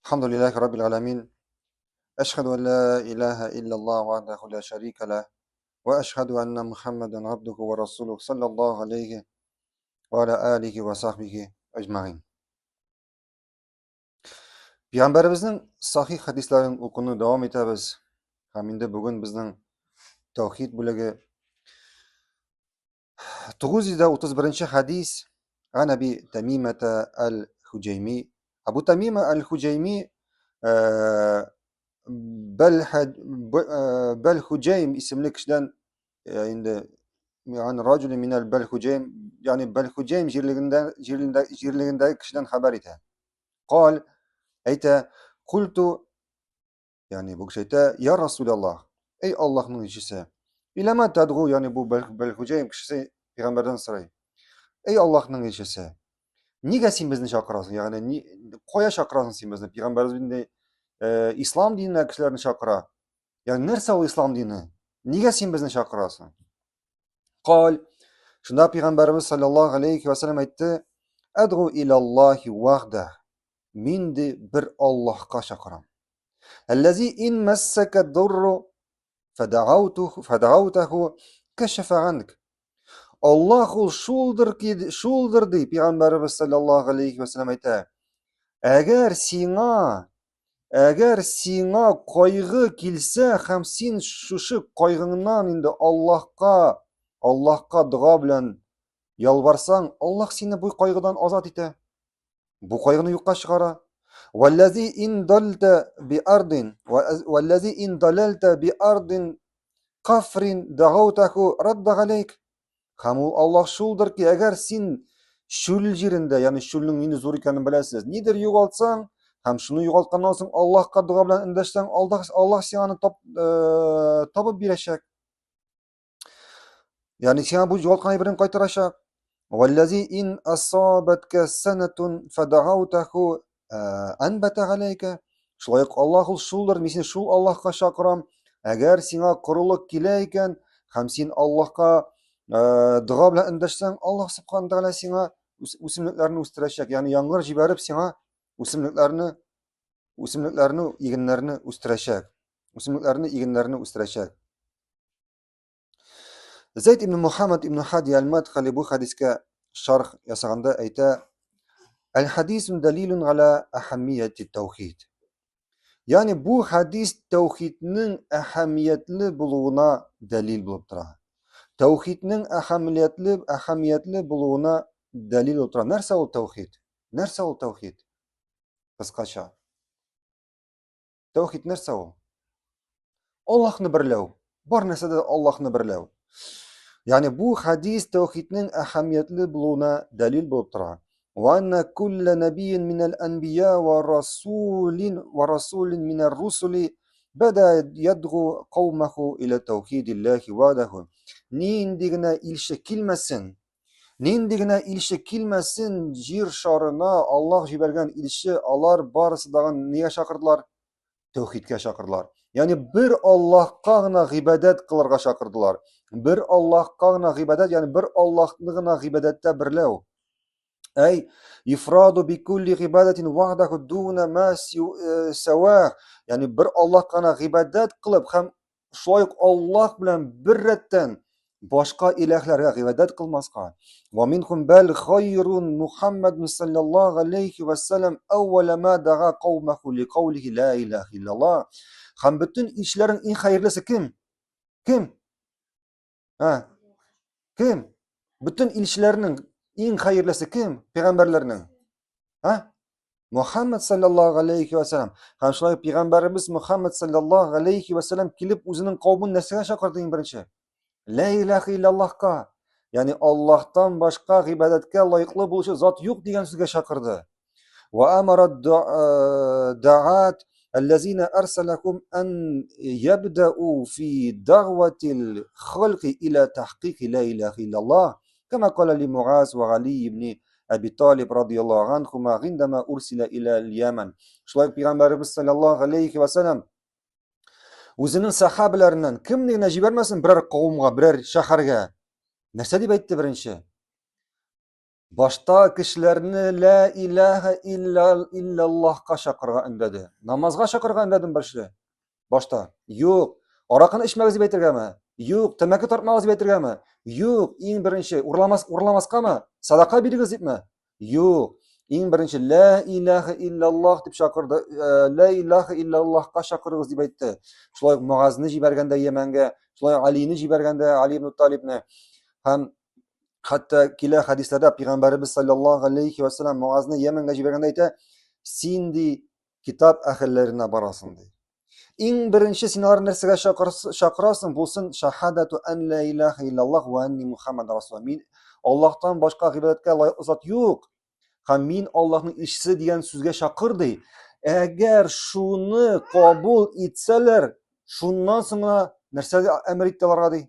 الحمد لله رب العالمين أشهد أن لا إله إلا الله وحده لا شريك له وأشهد أن محمدا عبده ورسوله صلى الله عليه وعلى آله وصحبه أجمعين. Пәйгамбәребезнең сахих хәдисләрен укуны дәвам итәбез. Һәм инде бүген безнең тәүхид бүлеге 931 хәдис Ан Әби Тәмимәтә әл-Хуҗайми. Абу Тамима әл-Хуҗайми Бәл Хуҗайм исемле кешедән инде ягъни раҗулин минәл Бәл Хуҗайм, ягъни Бәл Хуҗайм җирлегендә җирлегендә җирлегендәге кешедән хәбәр итә. Кал әйтә, культу Ягъни бу кеше әйтә, я Расулаллах, эй Аллаһның илчесе. Иләмә тадгу, ягъни бу Бәлхуҗаим кешесе пәйгамбәрдән сорый. Эй Аллаһның илчесе, нигә син безне чакырасың? Ягъни ни, кая чакырасың син безне? Пәйгамбәрбез инде э, ислам диненә кешеләрне чакыра. Ягъни нәрсә ул ислам дине? Нигә син безне чакырасың? Кал, шунда пәйгамбәребез саллаллаһу алейхи ва саллям әйтте, Әдгу илаллахи вахдах. Мин ди бер Аллаһка чакырам. Әлләзи ин мәссәкә дурру фәдәгаутуху фәдәгаутаху кәшәфә анк. Аллаһ ул шулдыр ки, шулдыр ди пәйгамбәребез саллаллаһу алейхи ва саллям әйтә. Әгәр сиңа әгәр сиңа кайгы килсә һәм син шушы кайгыңнан инде Аллаһка Аллаһка дога белән ялварсаң, Аллаһ сине бу кайгыдан азат итә. Бу кайгыны юкка чыгара. Валлази ин далта би ардин, валлази ин далалта би ардин кафрин дагаутаху радда галейк. Һәм ул Аллаһ шулдыр ки, әгәр син чүл җирендә, ягъни чүлнең нинди зур икәнен беләсез, нидер югалтсаң, һәм шуны югалтканнан соң Аллаһка дога белән эндәшсәң, Аллаһ Аллаһ сиңа аны тап, э, табып бирәчәк. Ягъни сиңа бу югалткан әйберен кайтарачак. Валлази ин асабатка санатун фадагаутаху анбата галәйка. Шулай ук Аллаһ ул шулдыр, мин сине шул Аллаһка чакырам. Әгәр сиңа корылык килә икән, һәм син Аллаһка дога белән эндәшсәң, Аллаһ субхана тәгалә сиңа үсемлекләрне үстерәчәк. Ягъни яңгыр җибәреп сиңа үсемлекләрне үсемлекләрне, игеннәрне үстерәчәк. Үсемлекләрне, игеннәрне үстерәчәк. Зәйд ибн Мухаммад ибн Хади аль-Мадхали бу хәдискә шарх ясаганда әйтә: Аль-хадисун далилун аля ахаммияти таухид. Ягъни бу хәдис тәүхиднең әһәмиятле булуына дәлил булып тора. Тәүхиднең әһәмиятле әһәмиятле булуына дәлил булып тора. Нәрсә ул тәүхид? Нәрсә ул тәүхид? Кыскача. Тәүхид нәрсә ул? Аллаһны берләү. Бар нәрсәдә Аллаһны берләү. Ягъни бу хадис тәүхиднең әһәмиятле булуына дәлил булып тора. Ва анна кулла набийин минал анбия ва расулин ва расулин минар русули бада ядгу каумаху ила таухидиллахи вадаху. Нинди генә илче килмәсен, Нинди генә илче килмәсен, җир шарына Аллаһ җибәргән илче, алар барысы дагы нигә чакырдылар? Тәүхидкә чакырдылар. Ягъни бер Аллаһка гына гыйбадәт кылырга чакырдылар. Бер Аллаһка гына гыйбадәт, ягъни бер Аллаһны гына гыйбадәттә берләү. Әй, ифраду бикулли гыйбадәтин вахдаху дуна ма э, сава. Ягъни бер Аллаһка гына гыйбадәт кылып һәм Шулай ук Аллаһ белән бер рәттән башка иләһләргә гыйбадәт кылмаска. Ва минхум бәл хайрун Мухаммадун саллаллаһу алейхи ва саллям әүвәлә ма дага каумаху ли каулихи ла илаһа иллаллаһ. Һәм бөтен илчеләрнең иң хәерлесе кем? Кем? Ә? Кем? Бөтен илчеләрнең иң хәерлесе кем? Пәйгамбәрләрнең. Ә? Мухаммад саллаллаһу алейхи ва саллям. Һәм шулай пәйгамбәребез Мухаммад саллаллаһу алейхи ва саллям килеп үзенең кавемен нәрсәгә чакырды иң беренче? Ла илаһа иллаллаһка. Ягъни Аллаһтан башка гыйбадәткә лаеклы булучы зат юк дигән сүзгә чакырды. Ва амара даат الذين أرسلكم أن يبدأوا في دعوة الخلق إلى تحقيق لا إله إلا الله كما قال لمعاذ وعلي بن Әби Талиб радияллаһу анхума гиндама урсила иля Яман. Шулай ук пәйгамбәребез саллаллаһу алейхи ва саллям үзенең сахабаларыннан кемне генә җибәрмәсен берәр кавымга, берәр шәһәргә. Нәрсә дип әйтте беренче? Башта кешеләрне лә илаһа иллаллаһка чакырырга өндәде. Намазга чакырырга өндәдем берсе. Башта. Юк. Аракыны эчмәгез дип әйтергәме? Юк. Тәмәке тартмагыз дип әйтергәме? Юк. Иң беренче урламас урламаскамы? Садака бирегез дипме? Юк. Иң беренче лә илаһа иллаллаһ дип чакырды. Э, лә илаһа иллаллаһка чакырыгыз дип әйтте. Шулай ук Муазны җибәргәндә Йәмәнгә, шулай ук Алины җибәргәндә Али ибн Талибны һәм хәтта килә хәдисләрдә пәйгамбәребез саллаллаһу алейхи ва саллям Муазны Йәмәнгә җибәргәндә әйтә, син ди китап әһелләренә барасың ди. Иң беренче син аларны нәрсәгә чакырасың, булсын шахадату ан ла илаһа иллаллаһ ва анни Мухаммад расулуллаһ. Мин Аллаһтан башка гыйбадәткә лаеклы зат юк. Һәм мин Аллаһның илчесе дигән сүзгә чакыр ди. Әгәр шуны кабул итсәләр, шуннан соң гына нәрсә әмер итте аларга ди?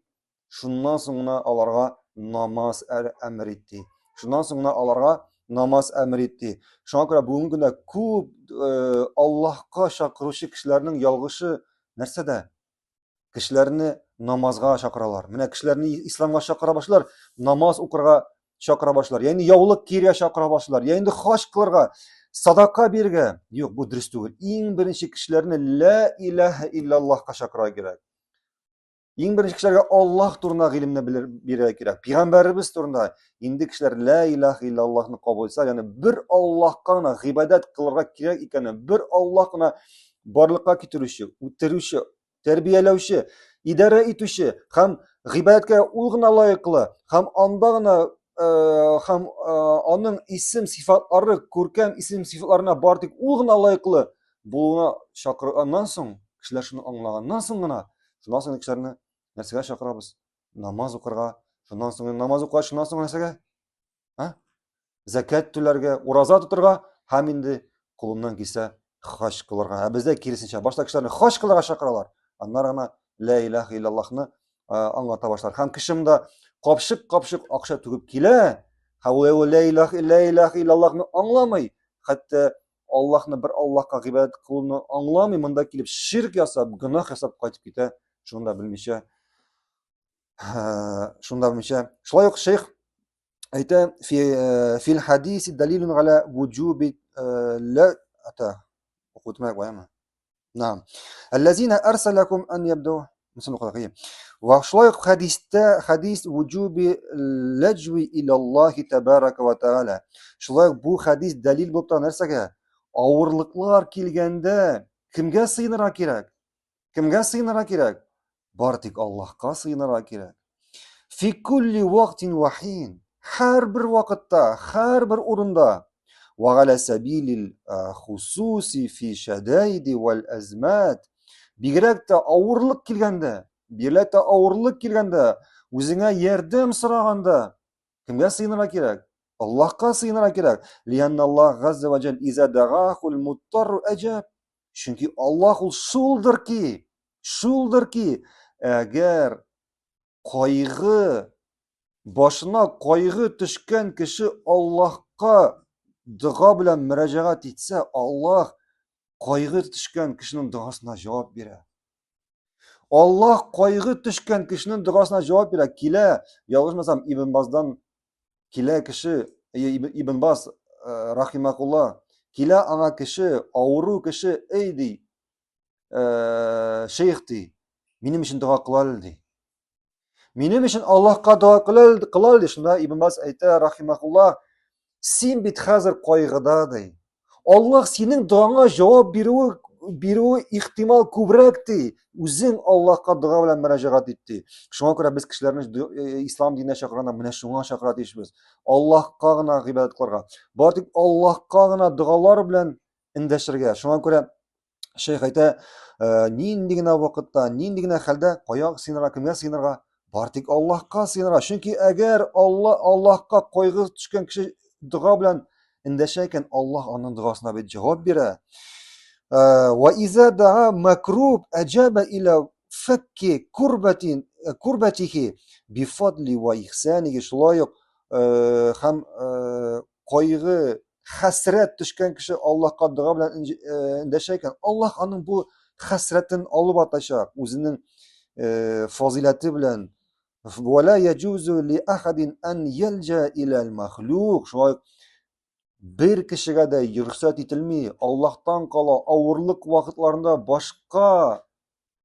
Шуннан соң гына аларга намаз әмер итте. Шуннан соң гына аларга намаз әмер итте. Шуңа күрә бүгенге көндә күп э, Аллаһка чакыручы кешеләрнең ялгышы нәрсәдә? Кешеләрне намазга чакыралар. Менә кешеләрне исламга чакыра башлар, намаз укырга чакыра башлар. Ягъни яулык кияргә чакыра башлар. Я инде хаҗ кылырга, садака бирергә. Юк, бу дөрес түгел. Иң беренче кешеләрне ла илаһа иллаллаһка чакырырга кирәк. Иң беренче кешеләргә Аллаһ турында гыйлемне бирергә кирәк. Пәйгамбәребез турында. Инде кешеләр ла илаһа иллаллаһны кабул итсә, ягъни бер Аллаһка гына гыйбадәт кылырга кирәк икәнен, бер Аллаһ кына барлыкка китерүче, үтерүче, тәрбияләүче, идарә итүче һәм гыйбадәткә ул гына лаеклы һәм анда гына э, һәм э, аның исем сыйфатлары, күркәм исем сыйфатларына бар тик ул гына лаеклы булуына чакырганнан соң, кешеләр шуны аңлаганнан соң гына, шуннан соң кешеләрне нәрсәгә чакырабыз? Намаз укырга. Шуннан соң намаз укыгач, шуннан соң нәрсәгә? А? Зәкят түләргә, ураза тотырга һәм инде кулыннан килсә хаҗ кылырга. Ә бездә киресенчә, башта кешеләрне хаҗ кылырга чакыралар. Аннары гына ла илаһа иллаллаһны аңлата башлар. Һәм кеше монда капчык-капчык акча түгеп килә, һәм ул ла илаһа ла илаһа иллаллаһны аңламый, хәтта Аллаһны бер Аллаһка гыйбадәт кылуны аңламый, монда килеп ширк ясап, гөнаһ ясап кайтып китә, шуны да белмичә. Шуны да белмичә. Шулай ук шейх әйтә, э, фил хадиси далилун галя вуджуби э, ла ата. Укытмай куямы? Наам. Аллазина арсалакум ан ябду Мусын укыдык, Ва шулай ук хәдистә хәдис вуҗуби ләҗви илаллаһи табарака ва тааля. Шулай ук бу хәдис дәлил булып тора нәрсәгә? Авырлыклар килгәндә кемгә сыенырга кирәк? Кемгә сыенырга кирәк? Бар тик Аллаһка сыенырга кирәк. Фи кулли вактин ва хин. Һәрбер вакытта, һәрбер урында. Ва галя сабилил хусуси фи шадаиди вал азмат. Бигрәк тә авырлык килгәндә, бигрәк тә авырлык килгәндә, үзеңә ярдәм сораганда, кемгә сыенырга кирәк? Аллаһка сыенырга кирәк. Лианналлах газза ва җәл иза дагахул муттарру әҗаб. Чөнки Аллаһ ул шулдыр ки, шулдыр ки, әгәр кайгы башына кайгы төшкән кеше Аллаһка дога белән мөрәҗәгать итсә, Аллаһ кайгы төшкән кешенең догасына җавап бирә. Аллаһ кайгы төшкән кешенең догасына җавап бирә. Килә, ялгышмасам, Ибн Баздан килә кеше, Ибн Баз э, рахимакулла, килә аңа кеше, авыру кеше, эй ди, э, шейх ди, минем өчен дога кыл әле ди. Минем өчен Аллаһка дога кыл әле ди. Шунда Ибн Баз әйтә, рахимакулла, син бит хәзер кайгыда ди. Аллаһ синең догаңа җавап бирүе бирүе ихтимал күбрәк ди. Үзең Аллаһка дога белән мөрәҗәгать ит ди. Шуңа күрә без кешеләрне э, ислам диненә чакырганда менә шуңа чакыра тиешбез. Аллаһка гына гыйбадәт кылырга. Бары тик Аллаһка гына догалар белән эндәшергә. Шуңа күрә шейх әйтә, э, нинди генә вакытта, нинди генә хәлдә кая сыенырга, кемгә сыенырга? Бар тик Аллаһка сыенырга. Чөнки әгәр Алла Аллаһка кайгы төшкән кеше дога белән эндәшә икән, Аллаһ аның догасына бит җавап бирә. Э, ва иза даа макруб аҗаба иля факки курбатин э, курбатихи бифадли ва ихсанихи. Шулай ук һәм кайгы хәсрәт төшкән кеше Аллаһка дога белән э, эндәшә икән, Аллаһ аның бу хәсрәтен алып атачак, үзенең э, фазыйләте белән. Вала яҗузу ли ахадин ан ялҗа иля аль-махлук. Шулай бер кешегә дә рөхсәт ителми, Аллаһтан кала авырлык вакытларында башка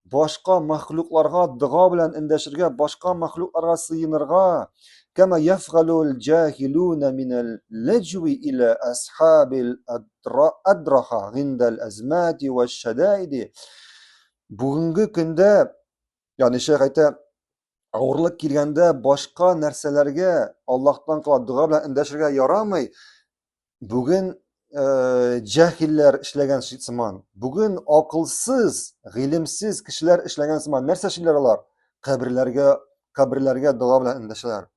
башка мәхлукларга дога белән эндәшергә, башка мәхлукларга сыенырга. Кама яфгалул җахилуна минал ләҗви иля асхабил адраха гиндал азмати вәш-шадаиди. Бүгенге көндә, ягъни шәйх әйтә, авырлык килгәндә башка нәрсәләргә Аллаһтан кала дога белән эндәшергә ярамый. Бүген э, җәһилләр эшләгән сыман, бүген акылсыз, гыйлемсез кешеләр эшләгән сыман. Нәрсә эшлиләр алар? Каберләргә, каберләргә дога белән эндәшәләр.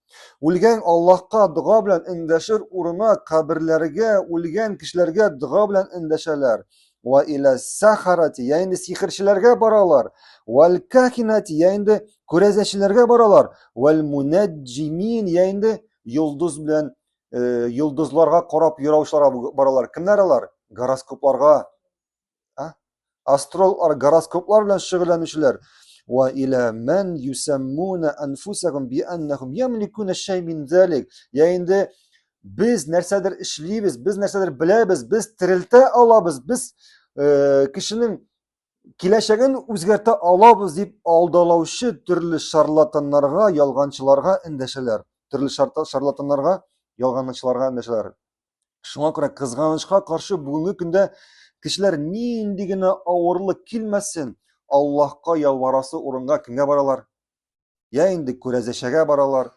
Үлгән Аллаһка дога белән эндәшер урына каберләргә, үлгән кешеләргә дога белән эндәшәләр. Ва иля сахарати, я инде сихерчеләргә баралар. Вал кахинати, я инде күрәзәчеләргә баралар. Вал мунаджимин, я инде йолдыз белән э, йолдызларга карап юраучыларга баралар. Кемнәр алар? Гороскопларга, а? Астрологлар, гороскоплар белән шөгыльләнүчеләр. Ва иля ман юсаммуна анфусахум би аннахум ямликуна шай мин залик. Я инде без нәрсәдер эшлибез, без нәрсәдер беләбез, без терелтә алабыз, без э, кешенең киләчәген үзгәртә алабыз дип алдалаучы төрле шарлатаннарга, ялганчыларга эндәшәләр. Төрле шарлатаннарга, ялганчыларга эндәшәләр. Шуңа күрә кызганычка каршы бүгенге көндә кешеләр нинди генә авырлык килмәсен, Аллаһка ялварасы урынга кемгә баралар? Я инде күрәзәчәгә баралар,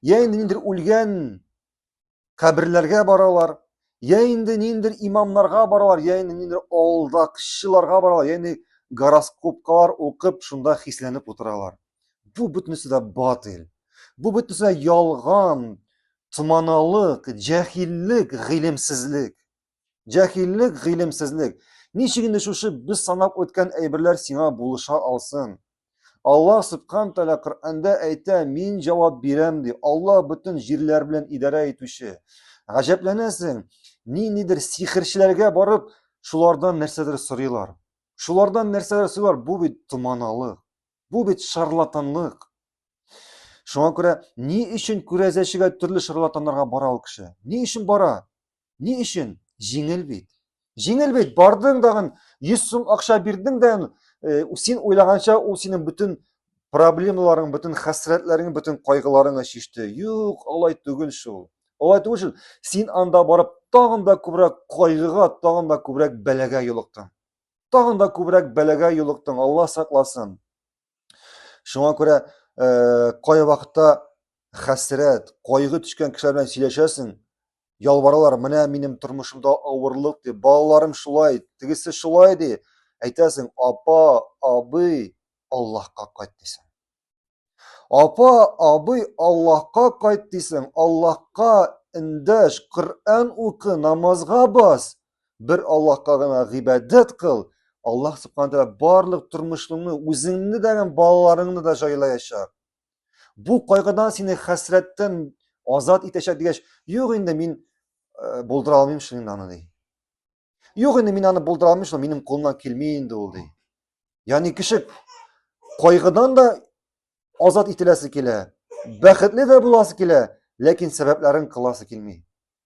я инде ниндидер үлгән каберләргә баралар, я инде ниндидер имамнарга баралар, я инде ниндидер алдакчыларга баралар, я инде гороскопкалар укып, шунда хисләнеп утыралар. Бу бөтенесе дә батил. Бу бөтенесе дә ялган, томаналык, җәһиллек, гыйлемсезлек. Җәһиллек, гыйлемсезлек. Ничек инде шушы без санап үткән әйберләр сиңа булыша алсын? Аллаһ Субхан Тәгалә Коръәндә әйтә, мин җавап бирәм ди. Аллаһ бөтен җирләр белән идарә итүче. Гаҗәпләнәсең, ниндидер сихерчеләргә барып, шулардан нәрсәдер сорыйлар. Шулардан нәрсәдер сорыйлар. Бу бит томаналык. Бу бит шарлатанлык. Шуңа күрә ни өчен күрәзәчегә төрле шарлатаннарга бара ул кеше? Ни өчен бара? Ни өчен? Җиңел бит. Җиңел бит, бардың дагын 100 сум акча бирдең дә, э, син уйлаганча ул синең бөтен проблемаларың, бөтен хәсрәтләрең, бөтен кайгыларыңны чиште. Юк, алай түгел шул. Алай түгел шул. Син анда барып тагын да күбрәк кайгыга, тагын да күбрәк бәлагә юлыктың. Тагын да күбрәк бәлагә юлыктың, Алла сакласын. Шуңа күрә э, кай вакытта хәсрәт, кайгы төшкән кешеләр белән сөйләшәсең, ялваралар, менә минем тормышымда авырлык ди, балаларым шулай, тегесе шулай ди. Әйтәсең, апа, абый, Аллаһка кайт дисең. Апа, абый, Аллаһка кайт дисең, Аллаһка эндәш, Коръән укы, намазга бас. Бер Аллаһка гына гыйбадәт кыл. Аллаһ субхана тәгалә барлык тормышыңны, үзеңне дә, балаларыңны да җайлаячак. Бу кайгыдан сине хәсрәттән азат итәчәк дигәч, юк инде мин э, булдыра алмыйм шул инде аны ди. Юк инде мин аны булдыра алмыйм шул, минем кулымнан килми инде ул ди. Ягъни кеше кайгыдан да азат ителәсе килә, бәхетле дә буласы килә, ләкин сәбәпләрен кыласы килми.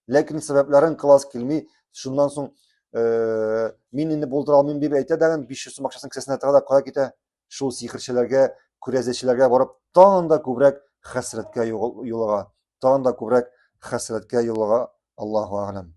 Ләкин сәбәпләрен кыласы килми. Шуннан соң э, мин инде булдыра алмыйм дип әйтә дә, 500 сум акчасын кесәсенә тыга да кая китә? Шул сихерчеләргә, күрәзәчеләргә барып, тагын да күбрәк хәсрәткә юлыга, тагын да күбрәк хәсрәткә юлыга, Аллаһу әгъләм.